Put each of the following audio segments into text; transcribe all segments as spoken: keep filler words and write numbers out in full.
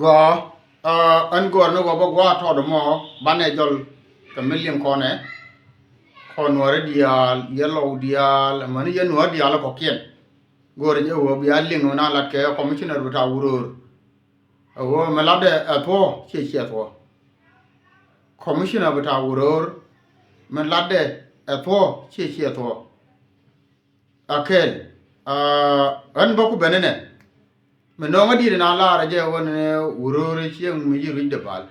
Gɔaa, aa, ɛn gɔaa ni ɣöö bä gua̱a̱ tɔɔt ɛmɔ banɛ jɔl kɛ mi liŋ kɔnɛ. Kɔn nuɔ̱ɔ̱ri diaal, yɛ lɔw diaal, amäni yɛ nuɔ̱ɔ̱ri diaal kɔ̱kiɛn. Gɔaa jɛ ɣöö bia liŋ mi na lat kɛ commissioner bi ta̱a̱ Wuror. Ɛ ɣöö mi latdɛ ɛ thuɔ̱ɔ̱, ciɛ ciɛ thuɔ̱ɔ̱. Commissioner bi ta̱a̱ Wuror, mi latdɛ ɛ thuɔ̱ɔ̱, ciɛ ciɛ thuɔ̱ɔ̱. Akɛl, aa, ɣän bä ku ben inɛ. Mi nɔŋ a di̱i̱t in a lar a jɛ ɣöö ni Wuror cieŋ mi yi ruic dee bal.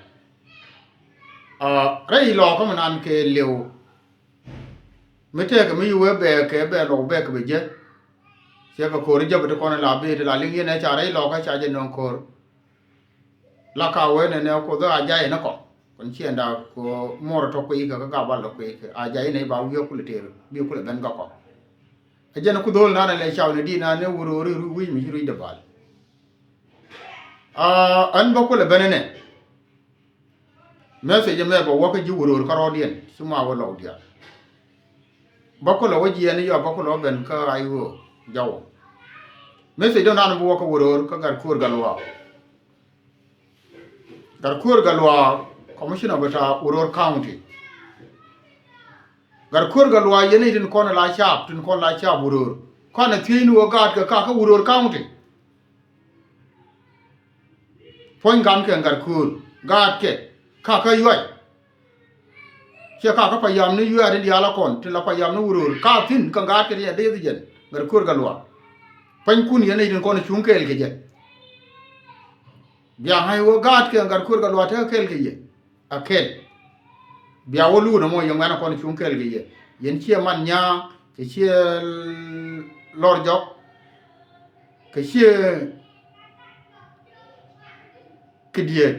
Aa, rɛy lɔɔkä mi nan kɛ liw. Mi tëëkɛ mi yi wee bɛɛkɛ bɛ lɔk bɛɛkɛ bɛ jɛ. Ciɛ kɛ ko̱r jɛ bi ti kɔn la bi ti la liŋ yɛn ɛ ca rɛy lɔɔkä ca jɛ nɔŋ ko̱r. La ka wen ɛn ɛ Kuoth a jay ni kɔ. Kɔn ciɛ nda kɔ muɔr tɔ kui̱ kɛ kä gabal tɔ kui̱ kɛ a jay ni ba wi̱i̱ kulɛ tëër bi kulɛ ben kä kɔ. Ɛ jɛn ku dho̱l nan ɛ lɛ caw ni di nan ni Wuror ri wi̱i̱ mi ci rui̱ dee bal. Aa, ɛn bä kulɛ ben ɛnɛ. Message ɛmɛ bä wä kä ji̱ Wuror kä rɔɔdiɛn ci ma wä lɔw diaal. Bä kulɛ wä jiɛɛn yɔ bä kulɛ wä ben kä ay ɣöö jaw. Message dɔ̱ nan bä wä kä Wuror kä Gatkuɔr Gatluak. Gatkuɔr Gatluak, commissioner bi ta̱a̱ Wuror County. Gatkuɔr Gatluak yɛn i̱ tin kɔn la caap, tin kɔn la caap Wuror. Kɔn ɛ thiecni wä gaatkɛ kakä Wuror County. Puɔ̱ny gankɛ Gatkuɔr, gaatkɛ kakä Yuay. Ciɛ kakä payam ni Yuay ti diaal a kɔn, tin la payam ni Wuror. Ka thi̱n kä gaatkɛ ti nya dee thi jɛn, Gatkuɔr Gatluak. Puɔ̱nykun yɛn i̱ tin kɔn cuŋ kɛɛl kɛ jɛ. Bia ŋa̱c wä gaatkɛ Gatkuɔr Gatluak tekɛ kɛɛl kɛ yɛ. Akɛl. Bia wä luut ɛmɔ yɛ ŋuɛ̈n a kɔn cuŋ kɛɛl kɛ yɛ. Yɛn ciɛ man nyaa, kɛ ciɛ lɔr jɔk, kɛ ciɛ kɛ diet.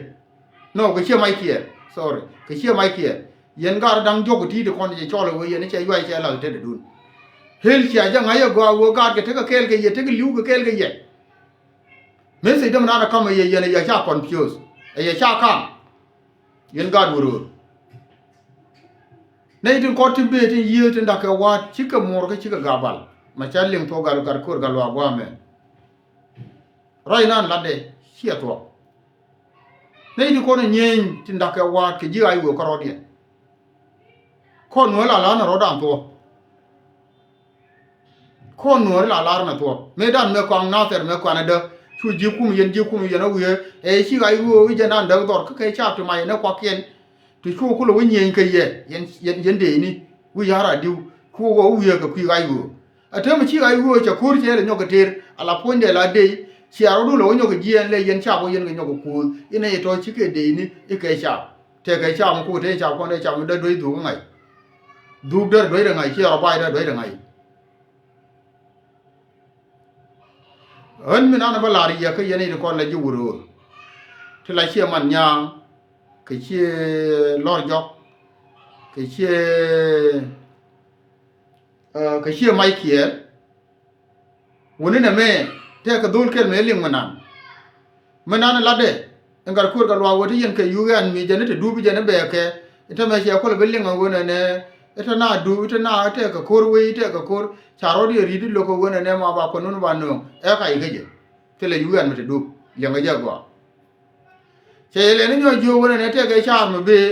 No, kɛ ciɛ mac kiɛɛr. Sorry. Kɛ ciɛ mac kiɛɛr. Yɛn gaat da̱ŋ jɔk kɛ ti̱i̱t kɔn cɛ cɔl ɛ wee yɛn cɛ yuay cɛ lath tetdädun. Hel cia jɛ ŋa̱c ɛ gɔaa wee gaatkɛ tekɛ kɛɛl kɛ yɛ, tekɛ li̱w kɛ kɛɛl kɛ yɛ. Message däm nan ɛ ka̱m ɛ yɛ yɛn ɛ yɛ ca confuse. Ɛ yɛ ca ka̱m. Yɛn gaat Wuror. Nɛy tin kɔt tin bëë tin yiëë tin da̱kɛ wa̱a̱t cikɛ muɔr kä cikɛ gabal. Ma ca liŋ thuɔ̱k gal Gatkuɔr Gatluak gua̱a̱mɛ. Ruac nan latdɛ ciɛ thuɔ̱k. Nɛy tin kɔn ɛ nyieny tin da̱kɛ wa̱a̱t kɛ ji̱ ay wëë kä rɔɔdiɛn. Kɔn nuɔ̱ɔ̱r la la̱r nɛ rɔɔdan thuɔ̱k. Kɔn nuɔ̱ɔ̱ri la lar nɛ thuɔ̱k mëëdan mëë kɔaŋ Nathɛr mëë kuanɛ däk. Cu ji̱ kum yɛn ji̱ kum yɛn a wiee ɛ ci ɣac ɣöö i̱ jɛn an däk dhɔr kä kɛ caap ti mac ɛn ɛ kuakiɛn. Ti cu kulɛ wä nyieny kɛ yɛ yɛn yɛn yɛn deecni wi̱i̱ ya̱r a di̱w. Cu wä wiee kɛ kui̱ ɣac ɣöö a täämɛ ci ɣac ɣöö cɛ ko̱r cɛ lɛ nyɔk kɛ tëër a la puɔ̱nydɛ la dec. Cia rɔ̱du lɛ wä nyɔk kɛ jiɛɛn lɛ yɛn caap wä yɛn kɛ nyɔk kɛ kuuth inɛ yɛ tɔ̱ ci kɛ deecni i̱ kɛ caap. Tëëkɛ cam kuk tëë cam kɔn dee cam dee duec dhuk ŋa̱c. Dhuk dee duec dee ŋa̱c ciɛ rɔ bac dee duec dee ŋa̱c. Ɣän mi nan bä la̱r yɛ kä yɛn i̱ ti kɔn la ji̱ wut ɣöö ti la ciɛ man nyaaŋ kɛ ciɛ lɔr jɔk kɛ ciɛ, ɛ, kɛ ciɛ mac kiɛɛr. Wuni nɛ mɛ tɛkɛ dhol kɛl mëë liŋ mi nan. Mi nan latdɛ in gat kuër kɛ luaak wee ti yɛn kɛ yuk ɛn mi jɛn i̱ te dup i̱ jɛn i̱ bɛɛkɛ. I̱ te mɛ ciɛ kuɔl bi liŋ ɛ wen ɛnɛ i̱ te na dup i̱ te na i̱ tɛkɛ ko̱r wee i̱ tɛkɛ ko̱r. Ca rɔ̱t yɛ ri̱t i̱ lo̱k ɛ wen ɛnɛ ma ba kuɛn wun ba nööŋ ɛ kac kä jɛ. Thilɛ yuk ɛn mi te dup liɛŋ ɛ jɛ gɔaa. Cɛ yɛ lɛn inyɔ jiök wen ɛn ɛ tɛkɛ car mi bëë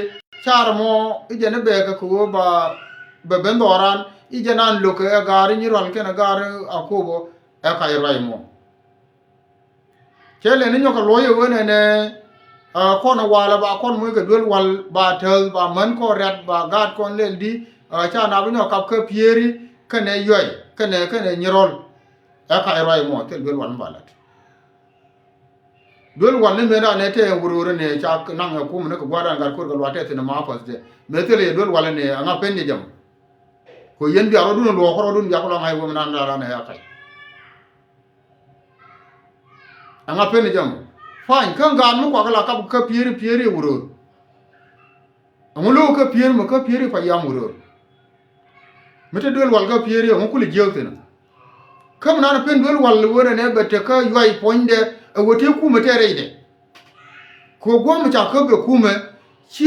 car mɔ i̱ jɛn i̱ bɛɛkɛ kɛ ɣöö ba bɛ ben dhɔran i̱ jɛn an lo̱kɛ ɛ gaar i̱ nyi rual kɛnɛ gaar i̱ akopɔ ɛ kac ruac mɔ. Cɛ lɛn inyɔ kɛ luɔ̱c ɛ wen ɛn ɛ kɔn ɛ wal ɛ ba kɔn moc kɛ duel wal ba täth ba män kɔn riat ba gaat kɔn lɛl di. Ca nap inyɔ kap kä pieri kɛnɛ yuay kɛnɛ kɛnɛ nyi rual ɛ kac ruac mɔ thil duel wal mi ba lat. Duel wal ni mëë dan ɛ tɛ wurwuri ni ca naŋ ɛ kum ni kɛ gua̱dan gat kur kɛ luat tɛ thin ma path jɛ mëë thil yɛ duel wal ni ɛ ŋa pen jɛ jam. Ko yɛn bia rɔdun luɔk rɔdun bia kɛ lɔŋ ay wem nan daran ɛ ya kac. Ɛ ŋa pen jɛ jam. Fany kä gaat mi kuak la kap kä pieri pieri wurwur. Ɛŋu lo̱k kä pier mi kä pier i̱ pa yam wä röör. Mi te duel wal kä pier i̱ ɛŋu kulɛ jiääk thi̱n. Kä mi nan pen duel wal wen ɛn ɛ bɛ te kä yuay puɔ̱nydɛ ɛ wä te kumɛ tɛ rɛydɛ. Kɛ guɔ̱m ca kä bɛ kumɛ ci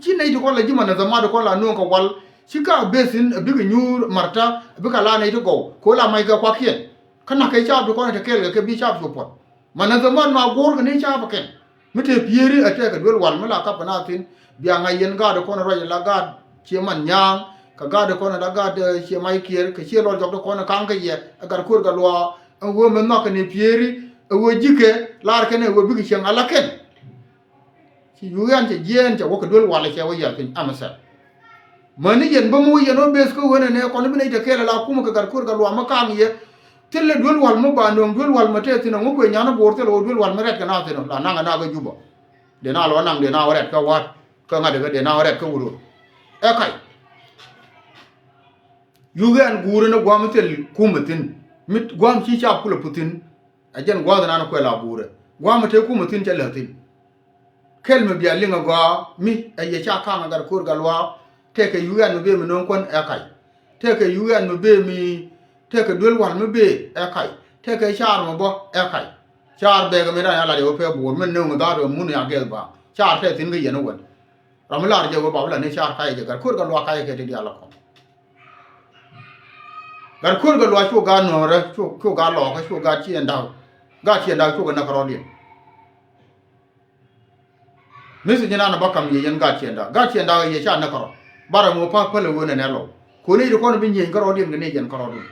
ci nɛy ti kɔn la ji̱ ma nɛ dhɛ mat kɔn la nuɔ̱ŋ kɛ wal ci ka beth thi̱n ɛ bikɛ nyuur marta ɛ bikɛ la nɛy ti gɔw kɛ wä la mac kɛ kuakiɛn. Kä nak kɛ caap ti kɔn ɛ te kɛɛl kɛ kɛ bi caap ti puɔ̱t ma nɛ dhɛ mat ma guɔ̱ɔ̱r kɛ ni caap ɛ kɛn. Mi te pieri a tɛkɛ duel wal mi la kap kɛ na thin. Bia ŋa̱c yɛn gaat kɔn ruac la gaat cie man nyaaŋ. Kɛ gaat kɔn la gaat cie mac kiɛr kɛ cie lɔr jɔk ti kɔn kaŋ kɛ yɛ. Ɛ gat kuer gat luaak ɛ wee mi nhɔk kɛ ni pieri. Ɛ wee ji̱kɛ lar kɛn ɛ wee bikɛ cieŋ ala kɛn. Ci yuk yan cɛ jiɛɛn cɛ wä kɛ duel wal cɛ wä yɛl piny amɛ sɛl. Mäni yɛn bä mi wä yɛn wä beth kä ɣöö nɛnɛ kɔn bi nɛy te kɛɛl ala kumä kɛ gat kuer gat luaak mi kaŋ yɛ. Thilɛ duel wal mi ba nööŋ duel wal mi tɛth thin ɔ ŋu kuɛ nyan bo̱o̱r thilɛ ɣöö duel wal mi rɛt kɛ na thin ɔ la naŋ ɛ na kä Jubä. Dee na lɔ naŋ dee na wä rɛt kä wa̱a̱t kä ŋa̱t kä dee na wä rɛt kä wurur. Ɛ kac. Yuk ɛn guuri ni gua̱a̱m thil kumä thin mi gua̱a̱m ci cap kulɛ puthin. Ɛ jɛn gua̱a̱th nan kuɛ la guurɛ gua̱a̱m mi te kumä thin cɛ lɛ thin. Kɛl mi bia liŋ ɛ gɔaa mi ɛ yɛ ca kaŋ ɛ gat ko̱r gat luaak. Tɛkɛ yuk ɛn mi bee mi no̱o̱ŋ kuän ɛ kac. Tɛkɛ yuk ɛn mi bee mi tɛkɛ duel wal mi bee ɛ kac. Tɛkɛ caar mi bä ɛ kac. Caar bɛɛkɛ mi dan ya lat yɛ wä pɛ buur mi no̱o̱ŋ ɛ dha̱a̱t wä mun ya gɛth ba caar tɛ thin kä yɛn wä wän. Ram mi lar jɛ wä ba wä la ni caar kac jɛ gat ko̱r gat luaak kac kɛ ti dial ɛ kɔn. Gat ko̱r gat luaak cu gaat nöörä cu cu gaat lɔɔkä cu gaat ciɛn da̱k. Gaat ciɛn da̱k cu kɛ näk kärɔɔdiɛn. Mi thi ji̱n an bä kam yɛ yɛn gaat ciɛn da̱k gaat ciɛn da̱k yɛ ca näk kärɔɔd. Barɛ ŋo̱o̱ pa̱a̱k päl ɛ ɣöö nɛnɛ lɔw. Ko̱ni ti kɔn bi nyieny kärɔɔdiɛn kɛ ni yɛn kärɔɔdun.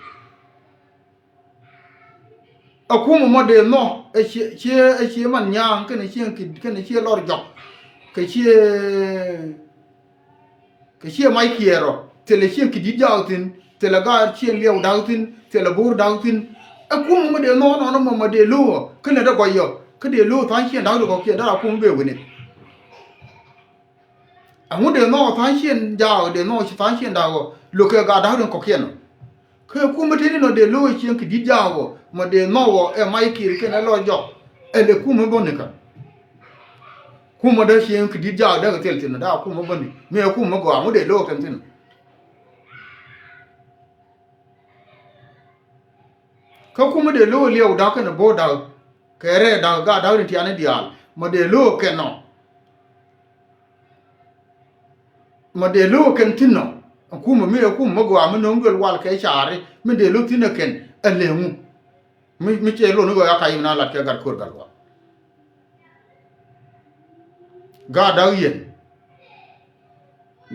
Ɛ kumɛ mɔ dee nhɔ ɛ cie cie ɛ cie man nyaaŋ kɛnɛ cie kɛnɛ cie lɔr jɔk. Kɛ cie kɛ cie mac kiɛɛr ɔ thilɛ cieŋ ki̱di̱t jaak thi̱n. Thilɛ gaat cieŋ liɛw da̱k thi̱n. Thilɛ bo̱o̱r da̱k thi̱n. Ɛ kumɛ mɔ dee nhɔɔk nɔnɔ mɔ mɔ dee lo̱o̱k ɔ kä lät ɛ gɔc yɔ kä dee lo̱o̱k tha̱a̱ŋ cieŋ da̱k ti kɔ̱kiɛn da̱r a kumɛ bee wi̱nit. Ɛŋu dee nhɔɔk tha̱a̱ŋ cieŋ jaak dee nhɔɔk tha̱a̱ŋ cieŋ da̱k ɔ lo̱kɛ gaat da̱k ti kɔ̱kiɛn ɔ. Kä kumä teni nɔ dee lo̱o̱k cieŋ ki̱di̱t jaak ɔ mɔ dee nhɔɔk ɔ ɛ mac kiɛɛr kɛnɛ lɔr jɔk. Ɛ lɛ kumä bä nikä. Kumä dee cieŋ ki̱di̱t jaak dee kɛ thil thi̱n dee a kumä bäni mi ɛ kumä gɔaa ŋu dee lo̱o̱k kɛn thi̱n. Kä kumä dee lo̱o̱k liɛw da̱k kɛnɛ bo̱o̱r da̱k kɛ rɛɛ da̱k gaat da̱k ni tiani diaal mɔ dee lo̱o̱k kɛn nɔ. Mɔ dee lo̱o̱k kɛn thi̱n nɔ. Kumä mi ɛ kumä gɔaa mi no̱o̱ŋ duel wal kɛ caari mi dee lo̱o̱k thi̱n ɛ kɛn ɛ lëŋu. Mi mi cɛ lo̱o̱k ni gɔaa kac mi na lat kɛ gat ko̱r gat luaak. Gaat da̱k yɛn.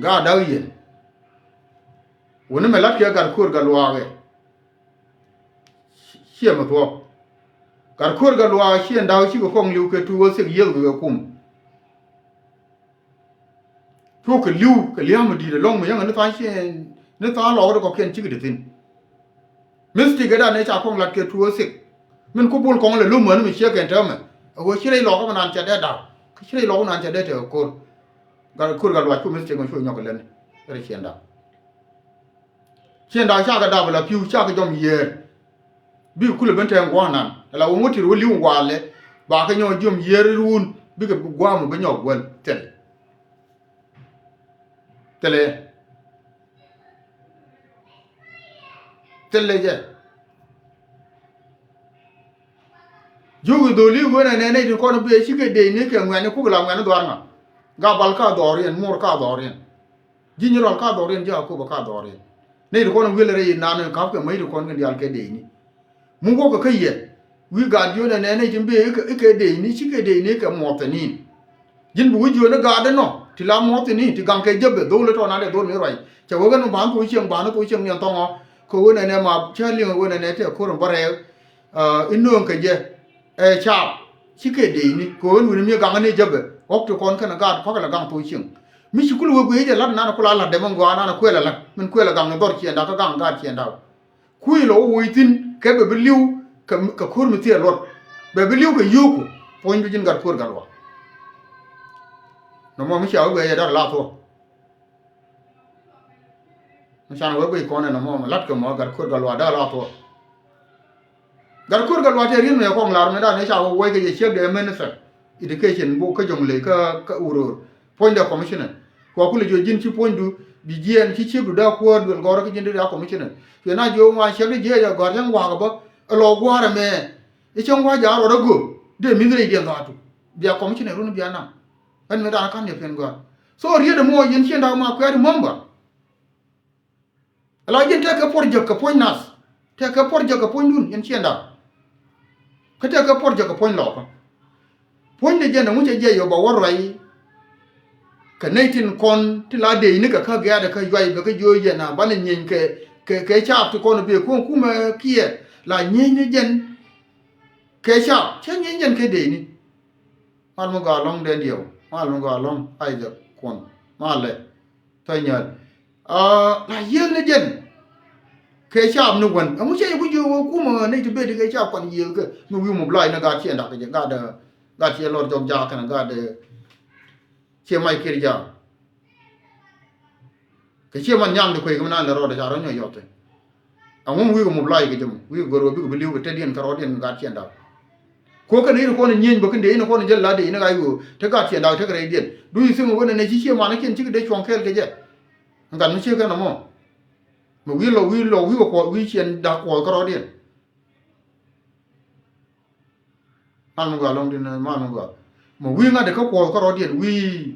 Gaat da̱k yɛn. Wuni mɛ lat kɛ gat ko̱r gat luaakɛ. Ciɛ mɛ thuɔ̱k. Gat ko̱r gat luaakɛ ciɛ da̱k cikɛ kɔŋ li̱w kɛ tuuk ɣä thiek yieth kɛ kɛ kum. Cukɛ li̱w kɛ lia̱a̱ mi di̱i̱t ɛlɔ̱ŋ mi yäŋɛ ni tha̱a̱ŋ ciɛ ni tha̱a̱ŋ lɔɔk ti kɔ̱kiɛn cikɛ ti thi̱n. Mistake ɛ dan ëë ca kɔŋ lat kɛ tuɔɔk thik. Min ku bul kɔŋ lɛ lum mäni mi ciek kɛn täämɛ. Ɛ ɣöö ci rɛy lɔɔkä mi naan cɛ dee da̱a̱k kä ci rɛy lɔɔkä mi naan cɛ dee tɛk ɛ ko̱r. Gat ko̱r gat luac ku mistake mi cu nyɔk kɛ lɛn rɛy ciɛn da̱a̱k. Ciɛn da̱a̱k cakɛ dap ala pi̱u cakɛ jɔm yiëër. Bikɛ kulɛ ben tɛɛŋ gua̱a̱k naan ala wä ŋuɔ̱t ti rɛ wä li̱w walɛ. Bakɛ nyɔk jiom yiëër ruun bikɛ gua̱a̱k mi bi nyɔk guäl thil. Thilɛ. Thilɛ jɛ. Jiök i̱ dholi wen ɛnɛ nɛy ti kɔn bi ɛ cikɛ dec ni kɛ ŋuɛ̈ni kuk la ŋuɛ̈ni dhɔaar ŋa. Gabal ka dhɔriɛn muɔr ka dhɔriɛn. Ji̱ nyirɔl ka dhɔriɛn ji̱ akop ka dhɔriɛn. Nɛy ti kɔn wi̱el rɛy inan in ka̱pkɛ mäc ti kɔn kɛ diaal kɛ dec ni. Mi wäkɛ kä yɛ wi̱i̱ gaat jiön ɛnɛ nɛy tin bëë i̱ kɛ dec ni ci kɛ dec ni kɛ muɔth ɛ ni̱n. Ji̱n bi wi̱c jiön i̱ gaat inɔ ti la muɔth ɛ ni̱n ti gaŋ kɛ jäpɛ dhol i̱ tɔɔna dee dhol mi ruac cɛ wek ɛn mi ba̱a̱n thok cieŋ ba̱a̱n thok cieŋ niɛn thɔŋɔ. Kɛ wen ɛnɛ ma cä liŋ wen ɛnɛ tɛ ko̱r in bä rɛɛk. Inööŋ kɛ jɛ ɛ caap ci kɛ dec ni kɛ wen wi̱n mi gaŋ ni jäpɛ ɣɔk ti kɔn kɛn gaat kɔk lɛ gaŋ thok cieŋ. Mi ci kul wek guic jɛ la̱t nan kul a la̱t dɛm in gɔaa nan kuɛl ɛ la̱t min kuɛl ɛ gaŋ in dhɔr ciɛn da̱k kä gaŋ gaat ciɛn da̱k. Kui̱ lɔ wä woc thi̱n kɛ bɛ bi li̱w kɛ ko̱r mi thiee luɔt. Bɛ bi li̱w kɛ yio̱o̱ku puɔ̱nydu ji̱n gat ko̱r gat luaak. Nɔmɔ mi cia wä guɛc ɛ da̱r la thuɔ̱k. Mi can wä guɛc kɔn ɛ nɔmɔ mi la̱t kɛ mɔ gat ko̱r gat luaak da̱r la thuɔ̱k. Gat ko̱r gat luaak tɛ ri̱n mɛ kɔŋ lar mi da̱r ni ca wä woc kɛ yɛ ciek dee minister education bok kä jɔŋ ley kä kä uror. Puɔ̱nydɛ commissioner. Kua kulɛ jiɔ ji̱n ci puɔ̱nydu bi jiɛɛn ci ciekdu dee kuäär duel gɔrä kä ji̱n dee a commissioner. Cuɛ na jiɔ ŋuan ciek di jiɛɛc a gɔ̱a̱r cäŋ wakä bä ɛ lɔ gua̱a̱r ɛmɛ. I̱ cäŋ wa̱a̱ ja̱a̱r rɔɔdä göök dee mi̱th rɛydiɛn dhaatu. Bia commissioner run bia naŋ. Ɛn mi da̱a̱n ka̱n yɛ piɛn gɔ̱a̱r. So riet ɛmɔ yɛn ciɛn da̱a̱k ma kuɛ̈t imɔ̱mbä. Ala ji̱n tɛkɛ puɔr jäk kɛ puɔ̱ny nath. Tɛkɛ puɔr jäk kɛ puɔ̱nydun yɛn ciɛn da̱a̱k. Kä tɛkɛ puɔr jäk kɛ puɔ̱ny lɔɔkä. Puɔ̱nydɛ jɛn ɛŋu cɛ jiɛc yɛ bɛ wä ruac. Kɛ nɛy tin kɔn ti la dee ni kɛ kä gɛ̈ɛ̈dɛ kä yuay bɛ kä jiö yɛn a banɛ nyieeny kɛ kɛ kɛ caap ti kɔn bi kuɔn kumɛ kiɛ la nyieeny ni jɛn kɛ caap cɛ nyieeny jɛn kɛ dee ni. Mal mi gɔaa lɔ̱ŋ dee diɛw mal mi gɔaa lɔ̱ŋ Isaac kuɔn malɛ. Tɔ nyal. Aa, la yiëëk ni jɛn kɛ caap ni wän ɛŋu cɛ yɛ ku jiök wä kumɛ nɛy ti bee ti kɛ caap kɔn yiëëk kɛ mi wi̱i̱ mɔ bla inɛ gaat ciɛ dak kɛ jɛ gaat gaat ciɛ lɔr jɔk jaak kɛn gaat ciɛ mac kir jaak. Kɛ ciɛ man nyam di kuec kɛ mi naan lɛ rɔɔdɛ ca rɔ nyɔ yɔth thin. Ɛŋu mi wi̱i̱ kɛ mobla kɛ jɛ mɔ wi̱i̱ kɛ gör wä bikɛ bi li̱w kɛ tetdiɛn kɛ rɔɔdiɛn kɛ gat ciɛn dak. Kuɔ kɛn in kɔn nyieny bä kin dee in kɔn jɛl la dee in ŋa̱c ɣöö te gat ciɛn dak tekɛ rɛydiɛn du yi thiŋ wä nɛ nɛ ci ciɛ man kiɛn cikɛ dee cuɔ̱ŋ kɛɛl kɛ jɛ. Gat mi ciek kɛn ɛmɔ mi wi̱i̱ lɔ wi̱i̱ lɔ wi̱i̱ kɛ kuɔth wi̱i̱ ciɛn dak kuɔth kɛ rɔɔdiɛn. Mal mi gɔaa lɔŋ din mal mi gɔaa. Mɛ wi̱i̱ ŋa̱t de kä kuɔth kärɔɔdiɛn wi̱i̱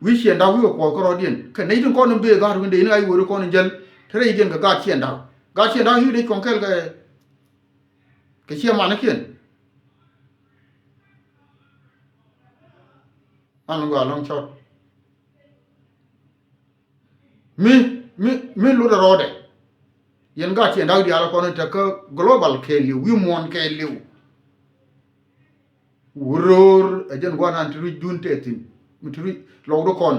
wi̱i̱ ciɛn da̱k wi̱i̱ kɛ kuɔth kärɔɔdiɛn kɛ nɛy tin kɔn in bëë gaat wi̱n de in ɣac wööri kɔn in jäl te rɛydiɛn kɛ gaat ciɛn da̱k. Gaat ciɛn da̱k wi̱i̱ de cuɔ̱ŋ kɛl kɛ kɛ ciɛ manikiɛn. Mal mi gɔaa lɔŋ cɔt. Mi mi mi lotdɛ rɔɔdɛ. Yɛn gat ciɛ dak diaal kɔn in tekä global kɛɛliw wi̱i̱ muɔ̱ɔ̱n kɛɛliw. Wuror ɛ jɛn gua̱nan ti rui̱c dun tɛthin mi ti rui̱c lɔwdä kɔn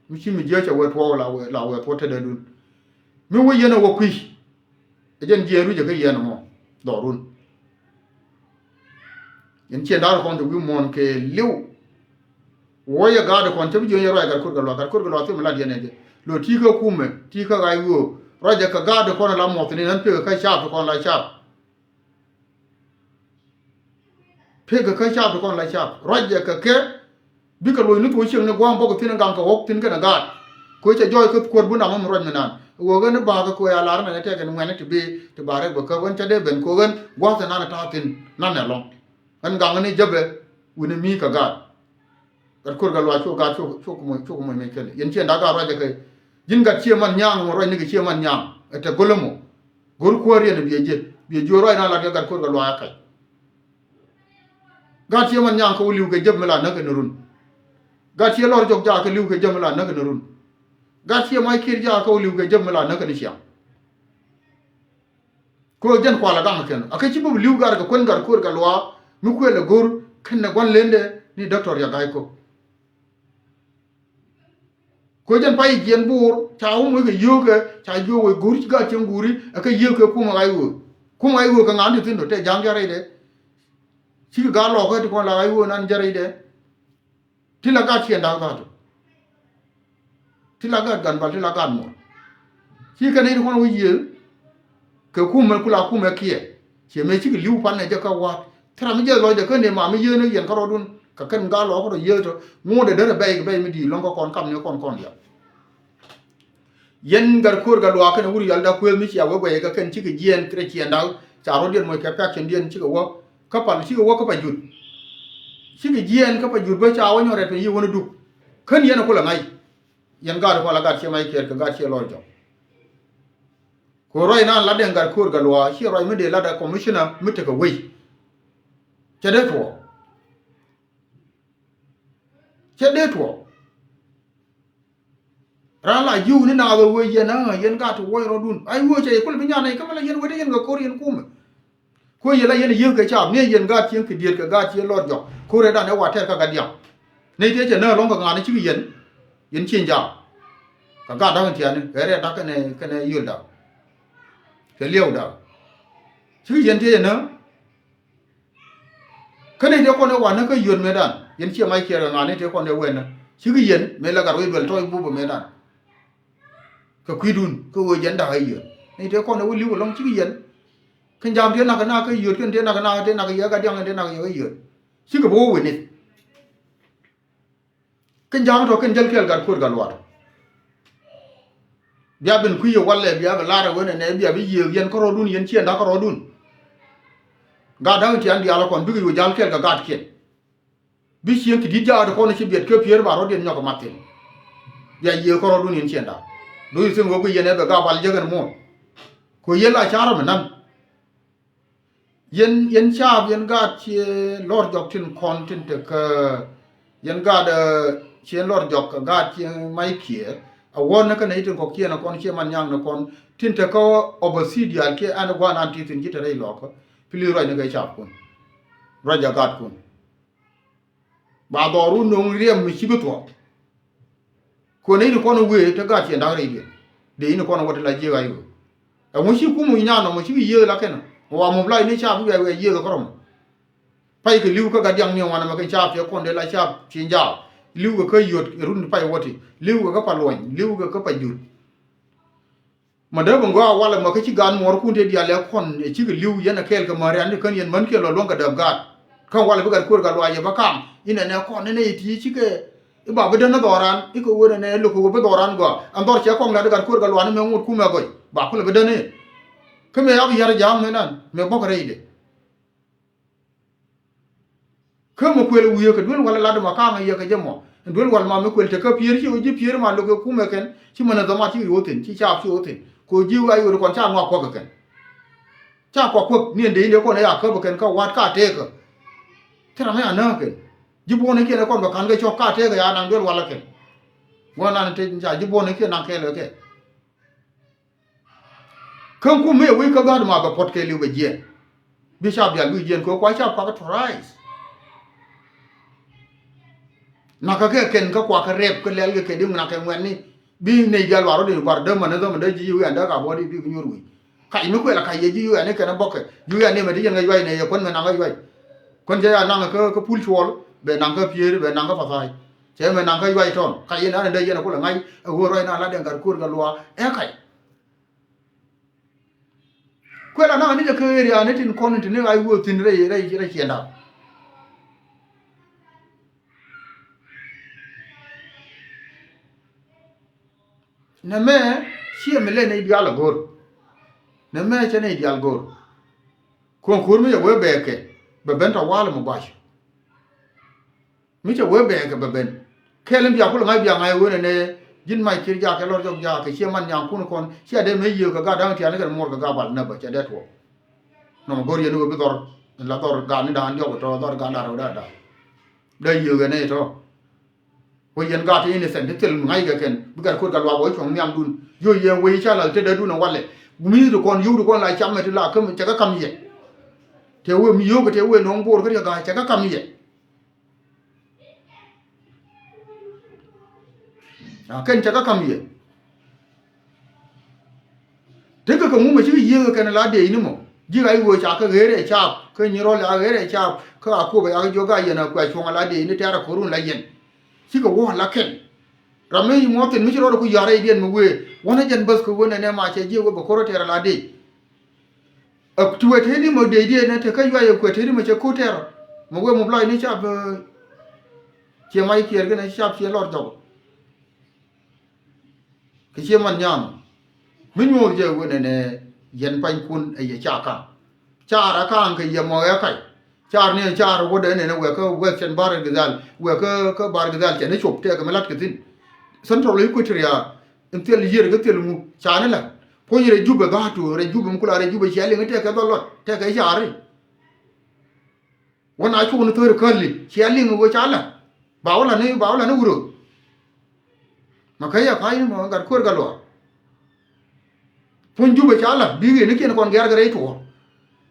mi ci mi jiäc ɛ wee tuɔɔk la wee la wee tuɔɔk tetdädun. Mi wee yɛn ɛ wä kui̱ ɛ jɛn jiɛɛn rui̱c ɛ kä yɛn ɛmɔ dhɔrun. Yɛn ciɛ dak kɔn ti wi̱i̱ muɔ̱ɔ̱n kɛɛliw. Wä yɛ gaat kɔn cä bi jiön yɛ ruac gat ko̱r kɛ luaak gat ko̱r kɛ luaak thim lat yɛn ɛ jɛ. Lo ti̱i̱ kä kumɛ ti̱i̱ kä ɣac ɣöö ruacɛ kɛ gaat kɔn la muɔth ni nän pekɛ kä caap kɔn la caap. Pekɛ kä caap kɔn la caap ruacɛ kɛ kɛ. Bikɛ loc ni thuɔ̱ɔ̱c cieŋ ni gua̱a̱m bɔk thi̱n gaŋ kɛ ɣɔ̱k thi̱n kɛnɛ gaat. Ko̱ cɛ jɔɔc kä kuäär bun amä mi ruac mi naan ɣöö ɣän i̱ ba̱a̱kä ko̱ ya lar mɛn ɛ tɛkɛ ni ŋuɛ̈ni ti bi ti ba̱a̱r rɛk bɛ käp ɣän cä dee ben ko̱ ɣän gua̱a̱th ɛ nan ɛ ta̱a̱ thi̱n nan ɛ lɔ̱ŋ. Ɣän gaŋ ni jäpɛ wi̱ni mi kɛ gaat. Gat ko̱r gat luaac cuk gaat cuk cuk moc cuk moc mec kɛl yɛn ciɛ dak gat ruac ɛ kɛ. Ji̱n gat ciɛ man nyaŋ mɔ ruac ni kɛ ciɛ man nyaŋ ɛ tɛ go̱l ɛmɔ. Go̱r kuäär yɛn biɛ jiɛ biɛ jiö ruac na lat kɛ gat ko̱r gat luaac ɛ kɛ. Gat ciɛ man nyaŋ kɛ wä li̱w kɛ jäp mi la näk kɛ ni run. Gat ciɛ lɔr jɔk jaak kɛ li̱w kɛ jäp mi la näk kɛ ni run. Gat ciɛ mac kiɛt jaak kɛ wä li̱w kɛ jäp mi la näk kɛ ni ciaŋ. Kɛ ɣöö jɛn kualɛ gaŋ kɛn a kä ci bä bi li̱w gat kɛ kuän gat kuäär kɛ luaak mi kuël ɛ go̱r kɛn nɛ gua̱n lendɛ ni dɔktɔr ya ga̱y kɔ. Kɛ ɣöö jɛn pay jiɛn buur ca wä moc kɛ yio̱o̱kɛ ca jiök wec go̱r ci gat cieŋ guuri ɛ kä yio̱o̱kɛ kumɛ ɣac ɣöö kumɛ ɣac ɣöö kɛ ŋa̱n ti thi̱n dɔ tɛ ja̱a̱ŋ dia̱ rɛydɛ. Cikɛ gaat lɔɔkä ti kɔn la ɣac ɣöö nan ja̱ rɛydɛ. Ti la gat ciɛn da̱k dhatu. Ti la gat gan bal ti la gat muɔr. Ci kɛn i̱ ti kɔn wi̱c yiëë kɛ kumɛ kula kumɛ kiɛ. Ciɛ mëë cikɛ li̱w palnɛ jɛ kä wa̱a̱t thil ram mi jɛ lɔcdɛ kä ni mam mi yiëë ni yɛn kä rɔɔdun kɛ kɛn gat lɔɔkä rɔ yiëë tɔ ŋuundɛ derɛ bɛy kɛ bɛy mi di̱i̱t lɔ̱ŋ kä kɔn kam ni kɔn kɔn liak. Yɛn gat ko̱r gat luaak kɛn wur yɔl dak kuëëth mi cia wee guɛy kɛ kɛn cikɛ jiɛɛn kɛ ciɛn dak ca rɔ̱diɛn moc kɛ pɛk cɛn diɛn cikɛ wä. Kä pal cikɛ wä kä pa jut. Cikɛ jiɛɛn kä pa jut bä ca wä nyɔr rɛt piny yi wän duk. Kän yɛn kulɛ ŋa̱c. Yɛn gat kual a gat ciɛ mac kiɛɛr kɛ gat ciɛ lɔr jɔk. Ko̱r ruac nan lat dɛn gat ko̱r gat luaak ciɛ ruac mi dee lat a commissioner mi tekɛ wec. Cɛ dee tuɔɔk. Cɛ dee tuɔɔk. Raan la ji̱w ni naath ɛ wee yɛn a yɛn gaat ti wuɔc rɔɔdun a wee cɛ yɛ kul bi nyan nɛy kä mi la yɛn wee dee yɛn kɛ ko̱r yɛn kumɛ. Kuɛ yɛ la yɛn yiëëk kɛ caap ni yɛn gaat cieŋ kɛ diet kɛ gaat cieŋ lɔr jɔk ko̱r rɛɛdan ɛ wa tɛr kä gat diaŋ. Nɛy tëë cɛ nääk lɔ̱ŋ kɛ ŋa̱a̱n cikɛ yɛn. Yɛn cieŋ jaam kɛ gaat da̱k in tiani kɛ rɛɛt da̱k kɛnɛ kɛnɛ yiöl da̱k. Kɛ liɛw da̱k. Cikɛ yɛn tëë cɛ nääk. Kä nɛy tëë kɔn ɛ wanä kä yio̱t mëëdan yɛn ciɛ mac kiɛɛr kɛ ŋa̱a̱n nɛy tëë kɔn ɛ wɛnä cikɛ yɛn mëë la gat ruec duel tɔc bupä mëëdan. Kɛ kui̱dun kä ɣöö yɛn da̱k ɛ yio̱t nɛy tëë kɔn ɛ wä li̱w ɛlɔ̱ŋ cikɛ yɛn. Kä jam tëë nak kɛ nak kä yio̱t kɛn tëë nak kɛ nak tëë nak kɛ yɛ gat diaŋ kɛn tëë nak kɛ yɛ kä yio̱t. Cikɛ bi wä witness. Kɛn ja̱a̱ŋ tɔ̱ kɛn jäl kɛɛl gat kuäär gat luaak. Bia ben kui̱ yɛ walɛ bia bi lar ɛ wen ɛnɛ bia bi yiëëk yɛn kärɔɔdun yɛn ciɛn da̱k kärɔɔdun. Gat da̱k in tian diaal kɔn bikɛ yo̱o̱ ja̱l kɛɛl kɛ gatkiɛn. Bi cieŋ ti di̱t jaat kɔn ci biɛt kɛ piëër ba rɔ̱diɛn nyɔk ɛ mat thi̱n. Bia yiëëk kärɔɔdun yɛn ciɛn da̱k. Do you think wek wi̱c yɛn ɛ bɛ gap wal jek ɛn muɔ̱ɔ̱n. Kɛ yɛn la ca̱r ɛmɛ na̱n. Yɛn, yɛn caap, yɛn gaat ciɛ lɔr jɔk tin kɔn tin te kä, yɛn gaat, eh, ciɛ lɔr jɔk kä gaat ciɛ may kiɛ. A wä ni kä nɛy tin kɔkiɛn a kɔn ciɛ man nyaŋ ni kɔn tin te kä obsidian kiɛ ɛn guanan ti thin ci te rɛy lɔkä. Pili ruac ni kɛ caap kun. Ruac a gaat kun. Ba dhɔr wun no̱o̱ŋ riɛm mi ci bi thuɔ̱k. Kuɔn ini kɔn wee te gat ciɛ da̱k rɛy diɛn. Dee ini kɔn wä te la jiek a yo̱o̱. Ɛŋu ci kum wi̱c naan nɔmɔ ci wi̱c yiëë la kɛn. Wa mop la ini caap wi̱c a wi̱c a yiëë kɛ kɔrɔm. Pay kɛ li̱w kä gat diaŋ ni wan ɛmɛ kɛ caap ciɛ kɔn dee la caap ci jaak. Li̱w kɛ kä yot run pay wä ti. Li̱w kɛ kä pa luɔny. Li̱w kɛ kä pa jur. Ma dee bi ŋɔak walɛ mɔ kä ci gaat muɔɔrkun tëë diaal ɛ kɔn ɛ cikɛ li̱w yɛn ɛ kɛɛl kɛ märian ni kän yɛn män kiɛn lɔ luäŋ kɛ däp gaat. Kä walɛ bi gat kuër gat luaac ɛ bä kaŋ inɛ nɛ kɔn inɛ iti cikɛ iba bi dän ni dhɔran ikɛ wen ɛnɛ lo̱k kɛ wä bi dhɔran gɔaa. Ɛn dhɔr cɛ kɔŋ lat igat kuër gat luaac ni mɛ ŋot kumɛ gɔy ba kulɛ bi dän i̱. Kä mɛ yak yar ja̱a̱ŋ mɛ nan mɛ bɔk rɛydɛ. Kä mi kuël wi̱i̱ kɛ duel wal lat ma ka̱a̱ŋ a yɛ kɛ jɛ mɔ. Duel wal ma mi kuël te kä pier ci ɣöö ji̱ pier ma lo̱k kɛ kumɛ kɛn ci män ɛ dhɔma ci ɣöö thi̱n ci caap ci ɣöö thi̱n. Kɛ ɣöö ji̱ wi̱i̱ a ɣöö kɔn ca ŋɔak kuäk kɛ kɛn. Ca kuak kuäk ni ɛn dee ni kɔn ɛ ya käp kɛn kä wat ka tëëkä. Thil ram ɛ ya nääk kɛn. Ji̱ buɔ̱n ikiɛn ɛ kɔn bɛ ka̱n kɛ cɔk ka tëëkä ya naŋ duel wal kɛn. Gua̱n nan te ca ji̱ buɔ̱n ikiɛn naŋ kɛɛl kɛ kɛ. Kä kum mi ɛ wec kä gaat ma bɛ puɔt kɛ liw bɛ jiɛɛn. Bi cap diaal bi jiɛɛn kɛ kua cap kuakä to rise. Nakä kɛ kɛn kä kuakä rɛp kä lɛl kɛ kɛ di nakä ŋuɛ̈tni. Bi nɛy diaal luaar rɔ di bar dämä ni dhämä dee ji̱ wi̱i̱ ɛn dee ka buɔ̱t di bi bi nyuur wi̱i̱. Kac mi kuɛl a kac yɛ ji̱ wi̱i̱ ɛn ni kɛn ɛ bɔkɛ. Ji̱ wi̱i̱ ɛn ni mɛ di yɛn ŋäc ruac nɛ yɛ kuän mɛ nakä ruac. Kuän cɛ ya naŋ kä kä pul cuɔl bɛ naŋ kä pieri bɛ naŋ kä pathai. Cɛ mɛ naŋ kä yuay tɔn ka yɛn an dee yɛn kulɛ ŋa̱c ɛ ɣöö ruac na la dɛŋ gat kuɔr kɛ luaak ɛ kac. Kuɛl a naŋ ni jɛ kä area ni tin kɔn tin ni ɣac wöö thi̱n rɛy rɛy rɛy ciɛnda. Nɛmɛ ciɛ mi lɛ nɛy diaal a go̱r. Nɛmɛ cɛ nɛy diaal go̱r. Kuɔ̱ŋ ko̱r mi cɛ wee bɛɛkɛ bɛ ben tɔ wa̱a̱l mi gua̱c. Mi cɛ wee bɛɛkɛ bɛ ben kɛɛl in bia kulɛ ŋa̱c bia ŋa̱c wen ɛnɛ. Ji̱n mac kir jakɛ lɔr jɔk jakɛ ciɛ man nyaŋ kun kɔn ciɛ dee mëë yiëë kɛ gat da̱ŋ tian kɛn muɔr kɛ gat bal näbä cɛ dee tuɔɔk. Nɔmɔ go̱r yɛn wee bi dhɔr in la dhɔr gat ni da̱ŋ diɔk tɔ dhɔr gat lat rɛw da̱a̱ da̱a̱. Dee yiëë kɛ nɛy tɔ. Wä yɛn gaat ti innocent ti thil mi ŋa̱ckɛ kɛn bi gat kuɔt gat luaak wä cuɔ̱ŋ nhiamdun. Jiö yɛn wee ca lal tetdädun ɛ walɛ. Mi ti kɔn yio̱w ti kɔn la cam mɛ ti la käm cɛ kä kam yɛ. Tëë wee mi yio̱wkɛ tëë wee nɔŋ bo̱o̱r kä riɛk ga̱a̱c cɛ kä kam yɛ. A kɛn cɛ kä kam yɛ. Tekɛ kɛ ŋumɛ cikɛ yiëëkɛ kɛn la dee ini mɔ ji̱ ɣac ɣöö ca kɛ ɣeer ɛ caap kä nyi rɔl a ɣeer ɛ caap kä a kuɔpɛ a kɛ jiɔk a yɛn a kuɛ cuɔ̱ŋ a la dee ini tɛ̈r a ko̱run la yɛn. Cikɛ wä la kɛn ram mi muɔth thi̱n mi ci rɔɔdɛ ku ya̱r rɛydiɛn mi wëë wänä jɛn bäth kɛ wen ɛnɛ ma cɛ jiɛ wä bɛ ko̱r tɛɛr a la dee. Ɛ tuɛ tëëdi mɔ dee diee nɛ te kä yuay ɛ kuɛ tëëdi mɔ cɛ ko̱r tɛɛr mɔ wëë mɔ blac ni cap. Ciɛ mac kiɛɛr kɛnɛ cap ciɛ lɔr jɔk. Kɛ ciɛ man nyan mi nyuɔth jɛ wen ɛnɛ yɛn panykun ɛ yɛ ca kaŋ. Car a kaŋ kɛ yɛ mɔ ɛ kac. Car ni car wä dee nɛn wɛ kä western Bahr el Ghazal wɛ kä kä Bahr el Ghazal cɛ ni cop tɛk mi lat kɛ thi̱n. Central Equatoria in thil yier kä thil ŋu ca ni la. Puɔ̱ny rɛ Jubɛ dhatu rɛ Jubɛ mi kula rɛ Jubɛ cia liŋ tɛk kɛ dhɔl lɔt tɛk kɛ cari. Wä na cuk ni thöri käli cia liŋ wä ca la. Ba wä la ni ba wä la ni wurö. Ma kä ya ka̱ny ni mɔ gat kuer gat luaak. Puny Jubɛ ca la bi ɣeni kiɛn kɔn gɛ̈r kɛ rɛy tuɔɔr.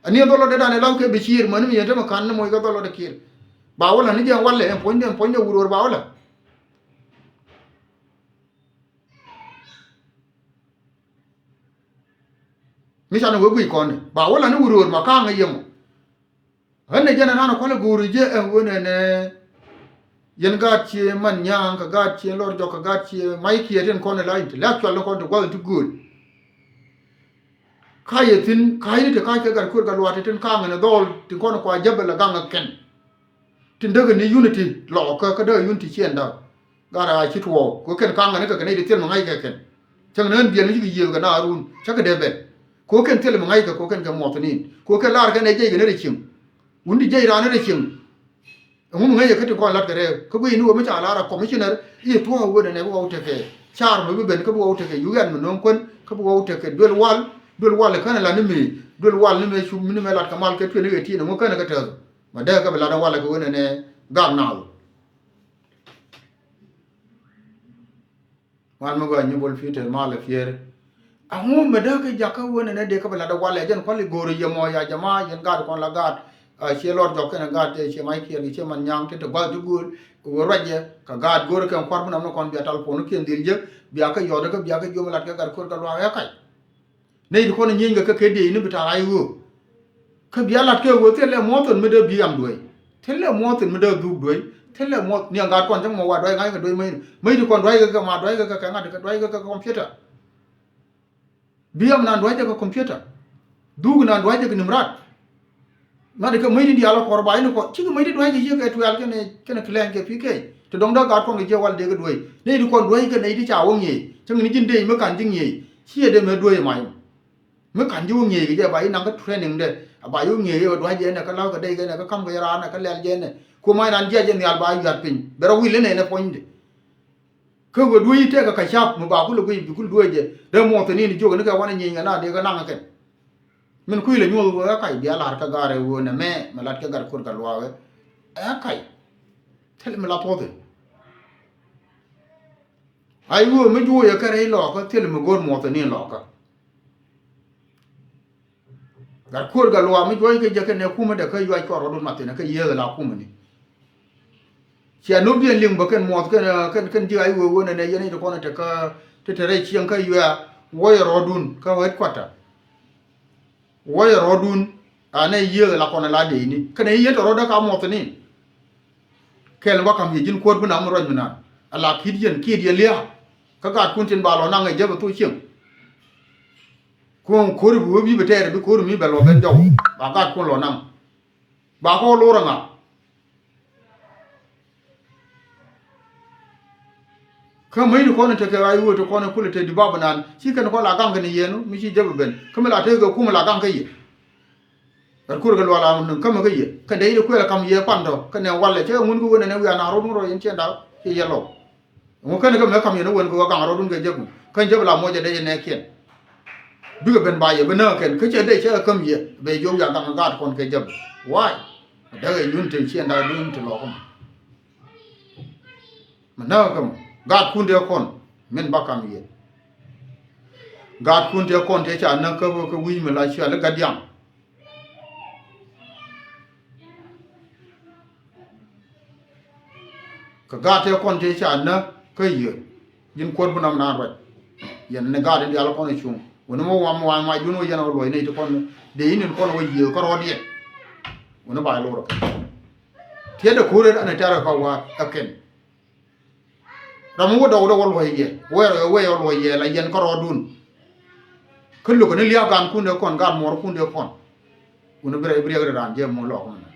Ani dhɔl lɔt dee dan ɛ law kɛ bi ciir mäni mi yɛn te mi ka̱n ni moc kɛ dhɔl lɔt dee kiɛn. Ba wä la ni jɛ walɛ ɛn puɔ̱nydɛ ɛn puɔ̱nydɛ wuröör ba wä la. Mi can wee guic kɔn ni ba wä la ni wuröör ma ka̱a̱ŋ ɛ yɛ mɔ. Ɣän ɛ jɛn ɛnan ɛ kualɛ go̱o̱ri jɛ ɛn wen ɛnɛ. Yɛn gaat cie man nya̱a̱ŋ kɛ gaat cie lɔr jɔk kɛ gaat cie mac kiɛ tin kɔn ɛ la intellectual ni kɔn ti gua̱th in ti gööl. Ka̱c ɛ thi̱n ka̱cni ti ka̱c kɛ gat kuer gat luaat ti tin ka̱a̱ŋ ɛn ɛ dhɔl tin kɔn ɛ kua jäbɛl ɛ gaŋ ɛ kɛn. Tin däk ɛ ni unity lɔɔkä kä däk ɛ unity ciɛn da̱k. Gat ɛ a ci tuɔɔk kɛ kɛn ka̱a̱ŋ ɛn ɛ kɛ kɛ nɛy ti thil mi ŋa̱c kɛ kɛn. Cäŋ ni ɣän biɛl mi cikɛ yiëëk kɛ na run cä kɛ dee bɛn. Kɛ kɛn thil mi ŋa̱c kɛ kɛ kɛn kɛ muɔth ni in kɛ kɛn laar kɛn ɛ jiɛc kɛ ni rɛ cieŋ. Wun di jiɛc raan ni rɛ cieŋ. Ɛŋu mi ŋäc yɛ kä ti kɔn la̱t kɛ rɛɛk kä guic ni wä mi ca la̱r a commissioner i̱ tuɔ̱k a wä dɛn ɛ bi wä wä tekɛ car mi bi ben kä bi wä wä tekɛ yuyan mi no̱o̱ŋ kuän kä bi wä wä tekɛ duel wal. Duel walɛ känɛ la ni mëë, duel wal ni mëë cup ni mëë lat kɛ mal kɛ tuël ni kɛ ti̱i̱n ɛŋu känɛ kɛ tɛth. Mɛ dee kɛ bi lat ɛ walɛ kɛ wen ɛnɛ gak naath. Mal mi gɔaa nyi bol pi̱i̱ tɛth mal ɛ piɛɛr. Ɛŋu mɛ dee kɛ jakä wen ɛnɛ dee kɛ bi lat ɛ walɛ jɛn kuali go̱o̱r yɛ mɔ ya jama yɛn gaat kɔn la gaat. A ciɛ lɔr jɔk kɛnɛ gaat tɛ ciɛ mac kiɛɛr kɛ ciɛ man nyaŋ tɛ tɛ gua̱th ti gööl. Kɛ ɣöö ruacɛ kɛ gaat go̱o̱r kɛn kua̱r bi nam ni kɔn bia tal puɔ̱n kiɛn dhil jek bia kɛ yɔt kɛ bia kɛ jiom lat kɛ gat ko̱r kɛ luaak ɛ kac. Nɛy ti kɔn nyieny kɛ kɛ kɛ dieyni bi ta̱a̱ ɣa̱c ɣöö kä bia lat kɛ ɣöö thilɛ muɔ̱thɔn mi dee bi̱i̱ am duey. Thilɛ muɔ̱thɔn mi dee dhuk duey. Thilɛ muɔ̱th ni aŋa̱t kɔn cäŋ mɔ wa duey ŋa̱c kɛ duey mäcni. Mäc ti kɔn dua̱ckɛ kɛ ma dua̱ckɛ kɛ kɛ ŋa̱t kɛ dua̱ckɛ kɛ computer. Bi̱i̱ am nan dua̱ckɛ kɛ computer. Dhuk nan dua̱ckɛ kɛ nimrat. Ŋa̱t kɛ mäcni diaal kɔr ba in kɔn cikɛ mäc ti dua̱ckɛ ciek kɛ tuɛl kɛnɛ kɛnɛ kilɛŋ kɛ pi̱i̱ kɛc. Ti dɔ̱ŋ dee gat kɔn kɛ jiɛ wal dee kɛ duey. Nɛy ti kɔn dua̱ckɛ nɛy ti ca wä ŋi̱eec. Cäŋ ni ji̱n dee mi ka̱n ji̱ ŋi̱eec. Ciɛ dee mɛ duey mac. Mi ka̱n ji̱ wä ŋi̱eec kɛ jɛ ba ji̱ naŋ kä training dɛ. A ba ji̱ wä ŋi̱eec kɛ dua̱ckɛ jɛ nɛ kä la̱w kɛ dec kɛ nɛ kä ka̱m kɛ jɛ raan nɛ kä lɛl jɛ nɛ. Ku mac raan jiac jɛ nhial ba yuat piny. Bɛ rɔ wi̱l inɛ nɛ puɔ̱nydɛ. Kä ɣöö duec i̱ tëëkɛ kɛ ca̱p mi ba kulɛ guic bi kul duec jɛ dee muɔth ni ni jiök ni kɛ wanɛ nyieny kɛ na dee kɛ naŋ kɛn. Min kui̱ lɛ nyuɔth ɣöö ɛ kac bia la̱r kä ga̱r ɛ ɣöö nɛ mɛ mɛ lat kɛ gat ko̱r gat luaakɛ. Ɛ kac thil mi la puɔth in. Ay ɣöö mi juuc ɛ kɛ rɛy lɔɔkä thil mi go̱o̱r muɔth ni lɔɔkä. Gat kuɔr gat luaak mi juɔc kɛ jɛ kɛn ɛ kumä dɛ kä yuac kɔr rɔɔdun mathin ɛ kä yiëëth ala kumä ni. Cia nop diɛn liŋ bä kɛn muɔth kɛn kɛn kɛn ji̱ ay wee wen ɛn ɛ yɛn i̱ ti kɔn ɛ te kä ti te rɛy cieŋ kä yuɛɛ wuɔyɛ rɔɔdun kä headquarter. Wuɔyɛ rɔɔdun anɛ yiëëth ala kɔn ala deeni kɛn ɛ yiëëth tɔ rɔɔdɛ ka muɔth ni. Kɛl bä kam yɛ ji̱n kuɔr bi nam mi ruac mi nan ala ki̱t yɛn ki̱t yɛn lia̱a̱. Kä gaatkun tin ba lɔ naŋ ɛ jɛ bɛ thok cieŋ. Kuɔ̱ŋ ko̱ri bi wee bi bɛ tɛɛr bi ko̱ri mi bɛ lɔ ben jɔw ba gat kun lɔ naŋ. Ba kɔ lor aŋa. Kä mäc ti kɔn in tekɛ ɣac ɣöö ti kɔn in kulɛ te di bab inan ci kɛn kɔn la gaŋ kɛn yɛn mi ci jɛ bɛ ben kä mi la tekɛ kum la gaŋ kä yɛ. Gat ko̱r kɛ lual a kämɛ kä yɛ kɛn dee yɛ kuɛl kam yɛ pan tɔ kɛn nɛ walɛ cɛ ŋun kä wen ɛn ɛ wiaa na rot ŋun rɔ yɛn ciɛn da̱k ci yɛ lɔw. Ŋu kɛn kä mɛ kam yɛn wen kɛ wä gaŋ rɔɔdun kɛ jek. Kɛn jek la muɔcɛ dee jɛ nɛɛkiɛn. Bikɛ ben ba yɛ bi nääk kɛn kä cɛ dee cɛ kä mi yɛ bɛ jok ya gaŋ gaat kɔn kɛ jek. Why? Dee kɛ nyun te ciɛn daa dun te lɔk mɛ. Mɛ nääk kä mɛ gaatkun dee kɔn min ba kam yɛ. Gaatkun dee kɔn te ca näk kä kä wi̱i̱ mi la cual i̱ gat diaŋ. Kɛ gaat tëë kɔn tëë ca nä kä yiëë. Ji̱n kuɔt bi nɔm naan ruac. Yɛn ni gaat in diaal kɔn i̱ cuŋ wuni mi wam wam mac dun wä yɛn wä luɔc ni ti kɔn. Dee in in kɔn wä yiëë kä rɔɔdiɛn. Wuni ba ilor kɛ tiɛt de ko̱r in ɛn tɛrɛ kä wa ɛ kɛn. Ram mi wä dɔwdɛ wä luɔ̱c yɛ wee rɔ wee wä luɔ̱c yɛ la yɛn kä rɔɔdun. Kä lukɛ ni lia̱a̱ gaankun dee kɔn gaan muɔɔrkun dee kɔn. Wun bi rɛ bi riɛk ri raan jɛ muɔ̱ɔ̱n lɔɔk mɛnɛ.